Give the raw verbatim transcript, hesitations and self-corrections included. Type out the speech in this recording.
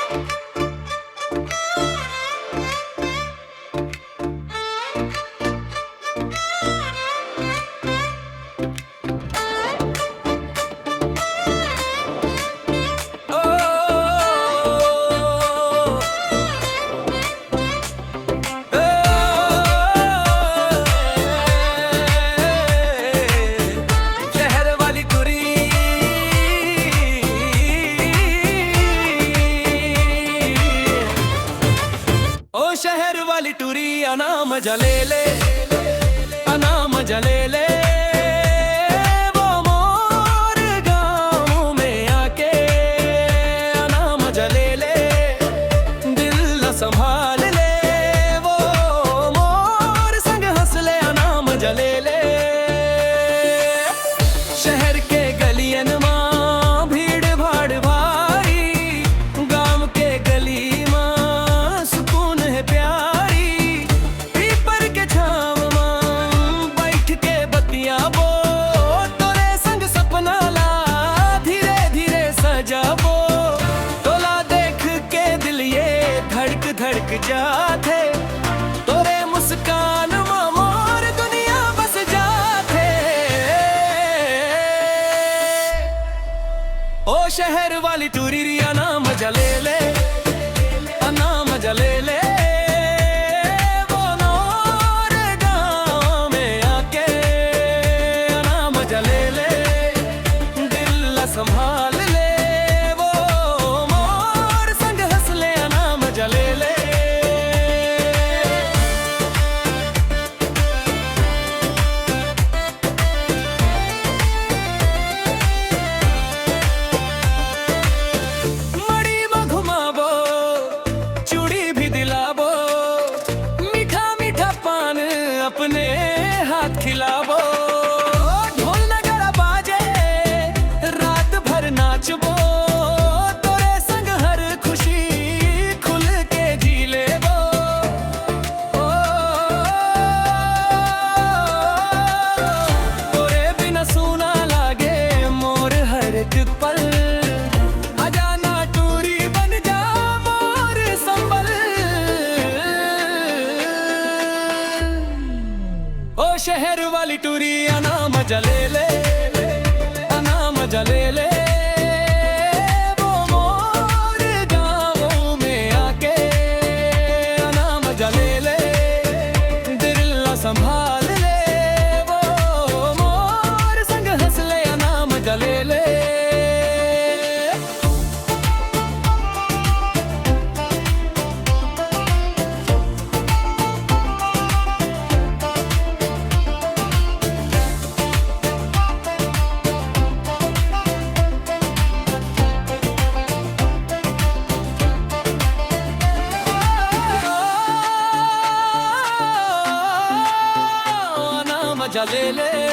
शहर वाली टुरी, ओ शहर वाली टुरी, अना मजा ले ले, अना मजा ले ले, वो मोर गाँव में आके, अना मजा ले ले, दिल ला संभाल ले, वो मोर संग हंस ले, अना मजा ले ले। शहर के गलियन मा भीड़ भाड़ भारी, गांव के गली मा सुकून है प्यारी। पीपर के छांव मा बैठ के बतियाबो, तोरे संग सपना ला धीरे धीरे सजाबो। तोला देख के दिल ये धड़क धड़क जाथे, तोरे मुस्कान मा मोर दुनिया बस जाथे। ओ शहर वाली टुरी री, अना मजा ले ले, अना मजा ले ले, वो मोर गाँव में आके, अना मजा ले ले, दिल ला संभाल ले, वो मोर संग हंस ले, अना मजा ले ले। मड़ी म घुमाबो, चूड़ी भी दिलाबो, मीठा मीठा पान अपने हाथ खिलाबो। ढोल नगाड़ा बाजे, रात भर नाचबो, तोरे संग हर खुशी खुल के जी लेबो। ओ, तोरे बिना सूना लागे मोर हर एक पल। आजा ना टूरी, बन जा मोर संबल। ओ शहर वाली टूरी, अना मजा ले ले, अना मजा ले ले, वो मोर गाँव में आके, अना मजा ले ले, दिल ला संभाल ले, वो मोर संग हंस ले, अना मजा ले ले। ना मजा ले ले।